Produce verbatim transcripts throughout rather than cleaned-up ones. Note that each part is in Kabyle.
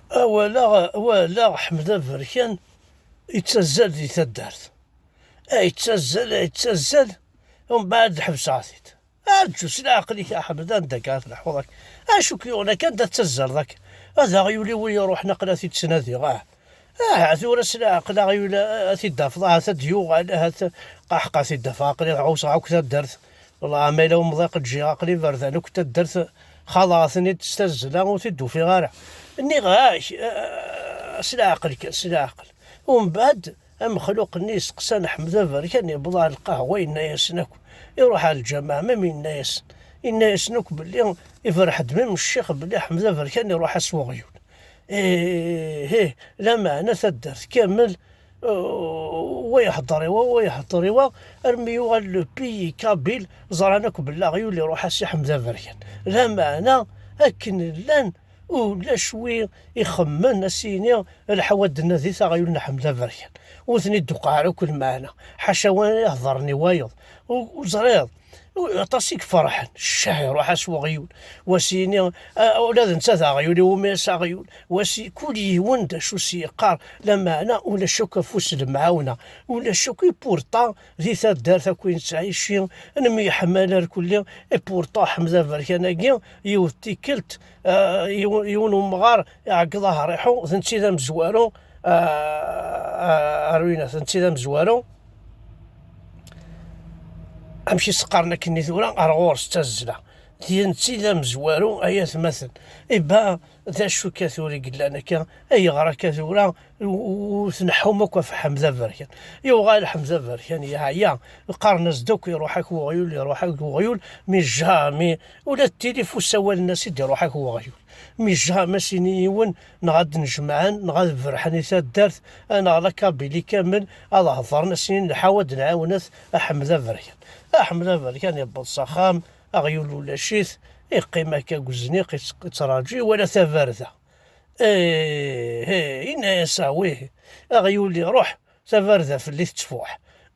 Awalaɣ, walaɣ Ḥmed Aberkan yettazzal di taddart. A yettazzal, a yettazzal, umbeɛd ḥebseɣ-t-id. Arǧu s leɛqel-ik a Ḥmed, anda akka ara tleḥḥuḍ akka? Acu k-yuɣen akka, anda tettazzaleḍ akka? Ad aɣyul-iw i iruḥen aql-i ad t-id-ttnadiɣ, ah. Aha, tura s leɛqel aɣyul a t-id-tafeḍ, ahat ad d-yuɣal, ahat qaḥqa t-id-afeɣ, aql-i ɣawseɣ akk taddart. Wellah, ma yella umḍiq ǧǧiɣ, aql-i berdan akk taddart, xaḍeɣ-ten-id s tazzla, ur t-id-ufiɣ ara. Nniɣ-ak, ah, s leɛqel kan, s leɛqel. Umbeɛd, amexluq-nni yesteqsan Ḥmed Aberkan, yewweḍ ɣer lqahwa, yenna-yasen akk, iruḥ ɣer lǧameɛ, même yenna-yasen, yenna-yasen akk belli iberreḥ-d même ccix belli Ḥmed Aberkan iruḥ-as weɣyul. Ih, ih, lameɛna taddart kamel, uh, wa ihedder i wa, wa ihedder i wa, armi yuɣal le pays kabyle, ẓran akk belli aɣyul iruḥ-as i Ḥmed Aberkan. Lameɛna akken llan, ulac wi ixemmen, a s-yini, lḥawa d-nnadit aɣyul n Ḥmed Aberkan. Ur ten-id-tuqeɛ ara akk lmeɛna. Ḥaca win ihedren i wayeḍ. U-, ur ẓriɣ. U-, aṭas i iferḥen. Ccah iruḥ-as weɣyul. Wa s-yini, a, ula d netta d aɣyul, iwumi-as aɣyul. Wa s-, kul yiwen d acu s-yeqqar. Lameɛna ulac akk afus n lemɛawna. Ulac akk ipurṭa di taddart akk i nettɛici. Nemyeḥmal ar kulli. Ipurṭa Ḥmed Aberkan-agi, yiwet tikkelt, ah, yiwen, yiwen umɣar iɛeggeḍ aḥriḥu, d netta i d amezwaru, ah, ah, ar winat, d netta i d amezwaru. Amek i s-qqaren akkenni tura? Ar ɣur-s d tazzla. D netta i d amezwaru, ay atmaten. Iba, d acu akka tura i yellan akka? Ayɣer akka tura ur, ur tneḥḥum akk ɣef Ḥmed Aberkan? Yuɣal Ḥmed Aberkan yeɛya. Qqaren-as-d akk iruḥ-ak weɣyul, iruḥ-ak weɣyul, mi jamais, ula d tilifu ssawalen-as-id iruḥ-ak weɣyul. Mi jamais s-ini yiwen, neɣ ad d-nejmaɛen, neɣ ad berrḥen i taddart, neɣ la Kabylie kamel, ad hedren, a s-inin lḥawa ad nɛawnet a Ḥmed Aberkan. A Ḥmed Aberkan yewweḍ s axxam, aɣyul ulac-it, yeqqim akka deg uzniq, yett-, yettraǧu, iwala tabarda. Ih, ih, yenna-yas: "Ah, wih, aɣyul iruḥ, tabarda fell-i tettfuḥ.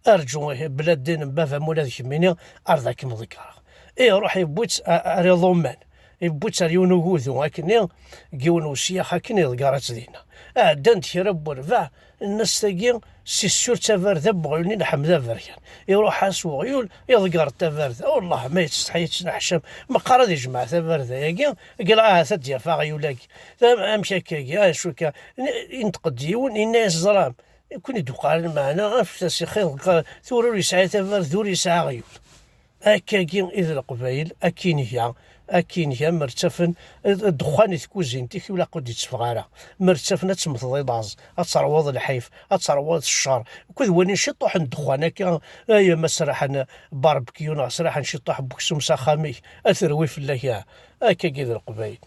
Arǧu, ih, bla ddin n baba-m ula d kemmini, ar d akem-ḍeggreɣ." Iruḥ, yewwi-tt a-, ar iḍumman, yewwi-tt ar yiwen ugudu akkenni, deg yiwen usyax akken, iḍegger-itt dinna. Ɛeddan-d kra n werbaɛ, nnas tagi, si ssur d tabarda n weɣyul-nni n Ḥmed Aberkan. Iruḥ-as weɣyul, iḍegger-d tabarda. Wellah, ma yettsetḥi, yettneḥcam, meqqar ad ijmeɛ tabarda-agi, deg laɛhat ad d-yaf aɣyul-agi. Tam-, amek akka-agi? Ah, acu akka? N-, inṭeq-d yiwen, yenna-yas: "Ẓram, i ken-id-uqɛen lmeɛna, afet-as i xir, tura ur yesɛi tabarda, ur yesɛi aɣyul." Akkagi i d Leqbayel, akkin ga, akkin ga, mmertafen, ddexxan i tkuzint-ik, ur ilaq ur d-itteffeɣ ara. Mmertafen ad temmteḍ i laẓ, ad terwuḍ lḥif, ad terwuḍ ccer. Akked walin ciṭuḥ n ddexxan akka, ay ma sraḥen barbecue neɣ sraḥen ciṭuḥ n weksum s axxam-ik, ad terwi fell-ak, ah. Akkagi d Leqbayel.